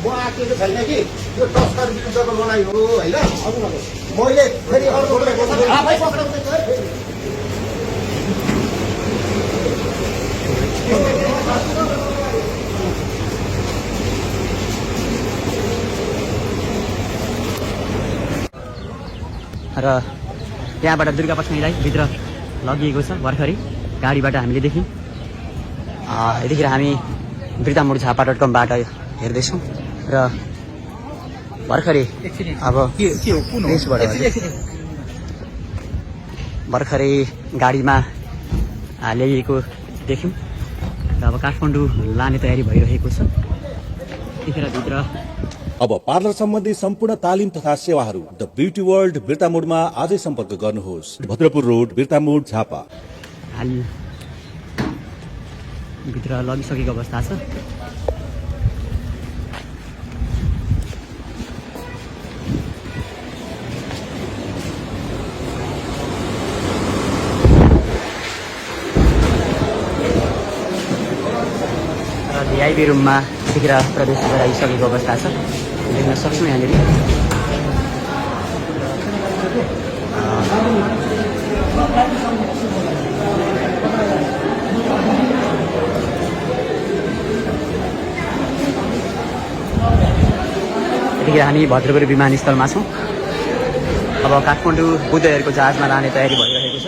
म आँटेको छैन कि यो तस्कर विरुद्धको लडाइँ हो होइन मैले फेरि अर्को आफै पक्राउँदैछु है फेरि र त्यहाँबाट दुर्गा पस्नेलाई भित्र लगिएको छ भर्खरै गाडीबाट हामीले देख्यौँ। यतिखेर हामी बिर्तामोड झापा .com हेर्दैछौँ र भर्खरै अब देशबाट भर्खरै गाडीमा ल्याइएको देख्यौँ र अब काठमाडौँ लाने तयारी भइरहेको छ। यतिखेर भित्र अब पार्लर सम्बन्धी सम्पूर्ण तालिम तथा सेवाहरू द ब्युटी वर्ल्ड बिर्तामोडमा आजै सम्पर्क गर्नुहोस्। भद्रपुर रोड बिर्तामोड झापा। हाल भित्र लगिसकेको अवस्था छ। र भिआइपी रुममा यतिखेर प्रवेश गराइसकेको अवस्था छ, देख्न सक्छौँ यहाँनिर। यतिखेर हामी भद्रपुर विमानस्थलमा छौँ। अब काठमाडौँ बुद्ध एयरको जहाजमा लाने तयारी भइरहेको छ।